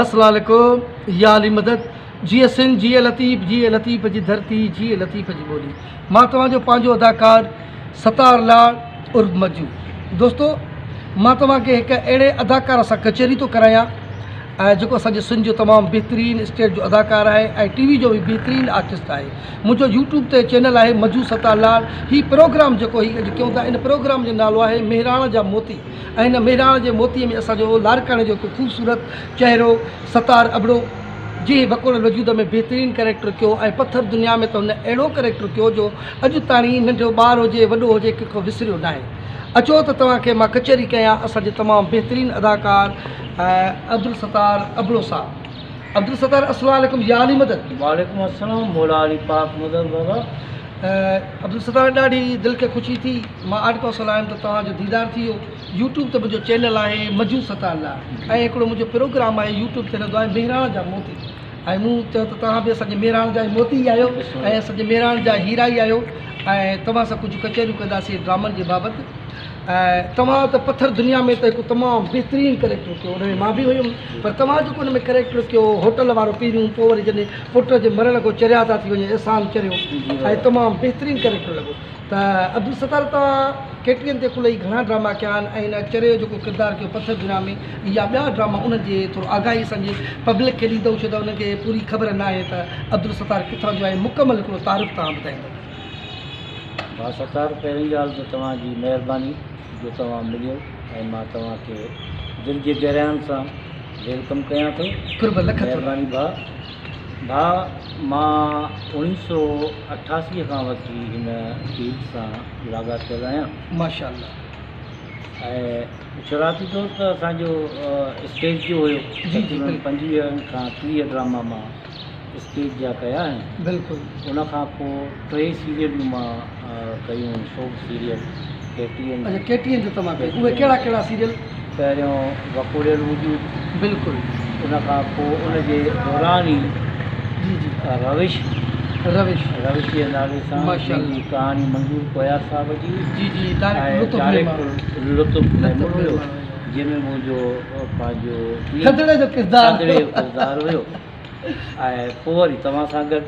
السلام عليڪم يا علي مدد جيئي سنڌ جيئي لطيف جيئي لطيف جي ڌرتي جيئي لطيف جي ٻولي مان توهان جو پنهنجو اداڪار ستار لاڙ عرف مجو دوستو مان توهان کي هڪ اهڙي اداڪار سان ڪچهري ٿو ڪرايان ۽ جيڪو اسان جي سنڌ جو تمام بهترين اسٽيج جو اداڪار آهي ۽ ٽي وي جو به بهترين آرٽسٽ آهي منهنجو يوٽيوب تي چينل آهي مجو ستار لاڙ هي پروگرام جيڪو هي اڄ ڪيون ٿا ان پروگرام جو نالو آهي مهراڻ جا موتي ۽ هن مهراڻ جي موتي ۾ اسان جو لاڙڪاڻي جو هڪ خوبصورت چهرو ستار ابڙو جنهن وڪوڙيل وجود ۾ بهترين ڪريڪٽر ڪيو ۽ پٿر دنيا ۾ ته هن اهڙو ڪريڪٽر ڪيو جو اڄ تاڻي ننڍو ٻار هجي وڏو هجي ڪنهن کان وسريو ناهي. اچو ته توهان کي مان ڪچهري ڪيان اسان جي تمام بهترين اداڪار عبدالستار ابڙو صاحب. عبدالستار السلام عليڪم يا علي مدد. وعليڪم السلام مولا علي پاڪ مدد بابا. عبدالستار ڏاڍي دل کي خوشي ٿي مان آرٽ ڪائونسل آيم ته توهان جو ديدار ٿي ويو. يوٽيوب تي منهنجو چينل آهي مجو ستار لاء ۽ هڪڙو منهنجو پروگرام آهي يوٽيوب تي هلندو آهي مهراڻ جا موتي ۽ مون چيو ته توهان به اسان جي مهراڻ جا ئي موتي ئي آهيو ۽ اسان جي مهراڻ جا هيرا ئي آهيو ۽ توهان سان ڪجهه ڪچهريون ڪنداسين ڊرامن جي بابت ۽ توهان ته پٿر دنيا ۾ ته هڪ تمام بهترين ڪريڪٽر ڪيو ان ۾ مان به هيم پر توهان جيڪو ان ۾ ڪريڪٽر ڪيو هوٽل وارو پهريون پوء وري جڏهن پٽ جي مرڻ کان چريا ٿا ٿي وڃن احسان چريو ۽ تمام بهترين ڪريڪٽر لڳو ته عبدالستار توهان ڪي ٽي اين تي ڪل ئي گهڻا ڊراما ڪيا آهن ۽ هن چريو جيڪو ڪردار ڪيو پٿر دنيا ۾ يا ٻيا ڊراما انهن جي ٿورو آگاهي اسان جي پبلڪ کي ڏيندؤ ڇو ته انهن کي پوري خبر نه آهي ته عبدالستار ڪٿان جو آهي مڪمل هڪڙو تعارف توهان ٻڌائيندؤ. ڀاء ستار پهرين ڳالهه ته توهان جي مهرباني جو توهان مليو ۽ مان توهان کي دل جي گهراين سان welcome ڪيان ٿو. قرب لک ٿورا. مهرباني ڀاء. ڀاء مان اوڻيهه سو اٺاسي کان وٺي هن فيلڊ سان لاڳاپيل آهيان. ماشاء الله. ۽ شروعاتي طور ته اسان جو اسٽيج جو هيو. جي جي تقريبن بلڪل. پنجويهن کان ٽيهه ڊراما مان اسٽيج جا ڪيا آهن. بلڪل. ان کان پوء ٽي سيريلون مان ڪيون سوڀ سيريل ڪي ٽي اين اچا ڪي ٽي اين جو توهان ڪئي اهي ڪهڙا ڪهڙا سيريل؟ پهريون وڪوڙيل وجود. بلڪل. ان کان پوء ان جي دوران ئي جي جي روش روش روش جي نالي سان ماشاء جنهن جي الله. ڪهاڻي منظور ڪوهيار صاحب جي هئي جي جي ڊائريڪٽر ۽ لطف ميمڻ ڊائريڪٽر لطف لطف ميمڻ هيو ميمڻ هيو. جنهن ۾ منهنجو پنهنجو ٿڌڙي جو ڪردار ٿڌڙي جو ڪردار هيو ۽ پوء وري توهان سان گڏ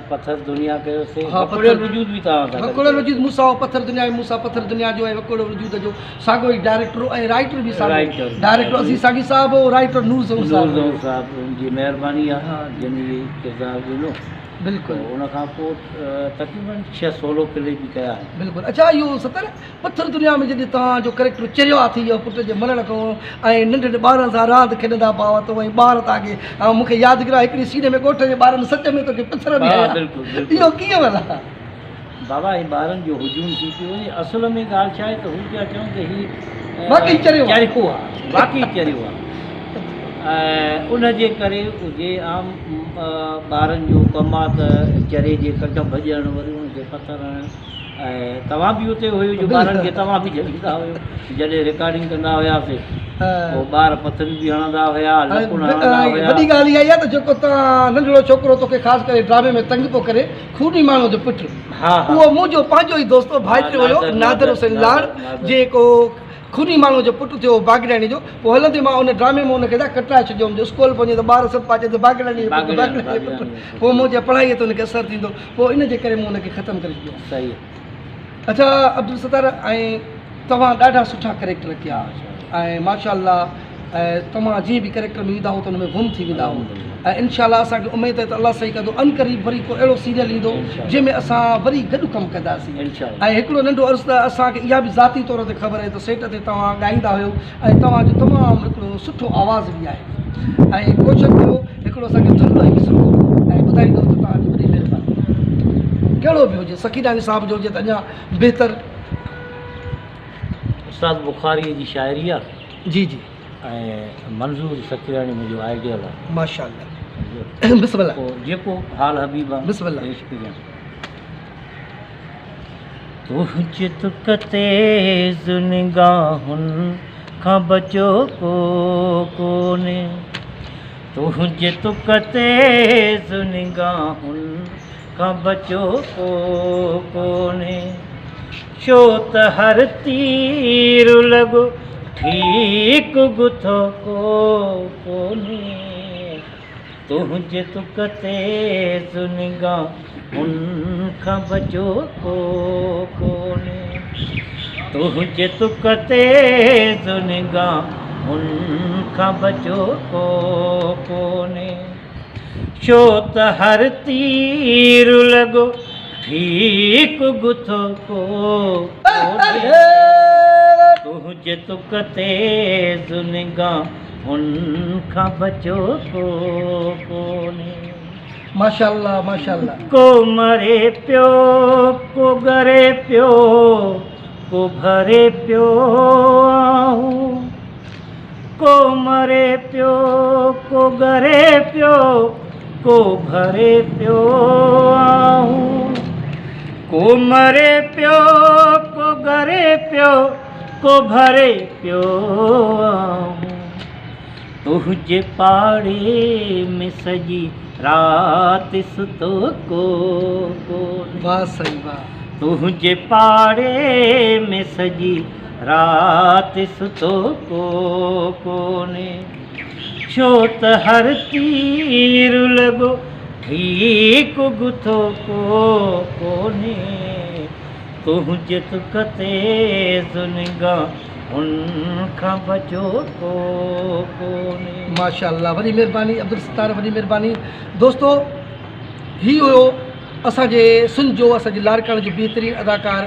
پٿر دنيا ڪيوسين. ها وڪوڙيل پٿر وجود به توهان سان گڏ وڪوڙيل ڪيوسين. وجود مون سان هو پٿر دنيا ۽ مون سان پٿر دنيا جو ۽ وڪوڙيل وجود جو ساڳيو ئي ڊائريڪٽر هو ۽ رائيٽر به ساڳيو رائيٽر ڊائريڪٽر عزيز ساڳي صاحب هو رائيٽر نور ظهور نور صاحب هو. ظهور صاحب ان جي مهرباني آ ها جي. جن هي ڪردار ڏنو. بلڪل. ان کان پوء تقريبن ڇهه سولو پلي به ڪيا آهن. بلڪل اڇا اهو ستر پٿر دنيا ۾ جڏهن توهان جو ڪريڪٽر چريو آ ٿي ويو پٽ جي مرڻ کان ۽ ننڍن ٻارن سان راند کيڏندا پيا وتو ۽ ٻار توهان کي ۽ مون کي يادگير آ هڪڙي سين ۾ ڳوٺ جي ٻارن سچ ۾ توکي پٿر به ها هنيا بلڪل بلڪل اهو ڪيئن ڀلا. بابا هي ٻارن جو هجوم ٿي پيو وڃي اصل ۾ ڳالهه ڇا آهي ته هو پيا چون ته هي واقعي چريو آ چريو آ واقعي چريو آ ۽ ان جي ڪري جي عام ٻارن جو ڪم آ ته چري جي ڪڍ ڀڄڻ وري ان کي پٿر هڻڻ ۽ توهان به اتي هيو جو ٻارن کي توهان به جهليندا هيو جڏهن رڪارڊنگ ڪندا هياسي پوء ٻار پٿريون به هڻندا هيا لڪون هڻندا هيا. وڏي ڳالهه اها آهي ته جيڪو توهان ننڍڙو ڇوڪرو توکي خاص ڪري ڊرامي ۾ تنگ پيو ڪري خوني ماڻهو جو پٽ اهو منهنجو پنهنجو ئي دوست ڀائٽيو هيو نادر حسين لاڙ جيڪو خوني ماڻهو جو پٽ ٿيو باگڙياڻي جو پوء هلندي مان ان ڊرامي ۾ ان کي ڪٽرائي ڇڏيو هوم جو اسڪول پهچي ته ٻار سڀ پيا چون ته باگڙياڻي جو پٽ باگڙياڻي جو پٽ پوء منهنجي پڙهائي تي ان کي اثر ٿيندو پوء ان جي ڪري مون ان کي ختم ڪري ڇڏيو. صحيح. اڇا عبدالستار ۽ توهان ڏاڍا سٺا ڪريڪٽر ڪيا ۽ ماشاء الله ۽ توهان جنهن به ڪريڪٽر ۾ ويندا هو ته ان ۾ گم ٿي ويندا هو ۽ انشاء الله اسان کي اميد آهي ته الله صحيح ڪندو عنقريب وري ڪو اهڙو سيريل ايندو جنهن ۾ اسان وري گڏ ڪم ڪنداسين ۽ هڪڙو ننڍو عرض ته اسان کي اها به ذاتي طور تي خبر آهي ته سيٽ تي توهان ڳائيندا هيو ۽ توهان جو تمام هڪڙو سٺو آواز به آهي ۽ ڪوشش ڪيو هڪڙو اسان کي ٿلهو ۽ مصرعو ۽ ٻڌائيندو ته توهان جي وڏي مهرباني ڪهڙو به هجي سخيراڻي صاحب جو هجي ته اڃا بهتر. استاد بخاريء جي شاعري آ. جي جي. ۽ منظور سخيراڻي منهنجو آئيڊيل آ. ماشاء الله بسم الله. پوء جيڪو حال حبيب آ. بسم الله. پيش ڪجان. تنهنجي تک تيز نگاهن کان بچو ڪو ڪونهي. تنهنجي تک تيز نگاهن کان بچو ڪو ڪونهي. ڇو ته هر تير لڳو ٺيڪ گٿو ڪو ڪونهي. تنهنجي تڪ تيز نگاهن کان بچو ڪو ڪونهي. تنهنجي تڪ تيز نگاهن کان بچو ڪو ڪونهي. ڇو ته هر تير لڳو ٺيڪ گٿو ڪو ڪونهي. تنهنجي تڪ تيز نگاهن کان بچو ڪو ڪونهي. ماشاءالله ماشاءالله. ڪو مري پيو ڪو ڳري پيو ڪو ڀري پيو آهون. ڪو مري پيو ڪو ڳري پيو ڪو ڀري پيو آهون. ڪو مري پيو ڪو ڳري پيو ڪو ڀري پيو آهون. تنهنجي پاڙي ۾ سڄي رات ستو ڪو ڪونهي. واھ سائين واھ. تنهنجي پاڙي ۾ سڄي رات ستو ڪو ڪونهي. ڇو ته هر تير لڳو ٺيڪ گٿو ڪو ڪونهي. تنهنجي تک تيز نگاهن کان بچو ڪو ڪونهي. ماشاءالله وڏي مھرباني عبدالستار وڏي مھرباني دوستو ھي ھيو اسان جي سنڌ جو اسان جي لاڙڪاڻي جو بهترين اداڪار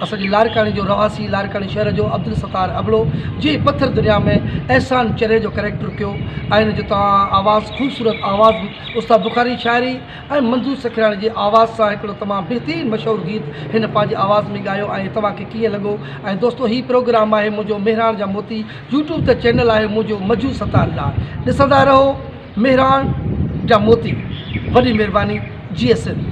اسان جي لاڙڪاڻي جو رهواسي لاڙڪاڻي شهر جو عبدالستار ابڙو جنهن پٿر دنيا ۾ احسان چري جو ڪريڪٽر ڪيو ۽ ان جو توهان آواز خوبصورت آواز استاد بخاري شاعري ۽ منظور سکيراڻي جي آواز سان هڪڙو تمام بهترين مشهور گيت هن پنهنجي آواز ۾ ڳايو ۽ توهان کي ڪيئن لڳو ۽ دوستو هي پروگرام آهي منهنجو مهراڻ جا موتي يوٽيوب تي چينل آهي منهنجو مجو ستار لاڙ ڏسندا رهو مهراڻ جا موتي وڏي مهرباني جيئي سنڌ.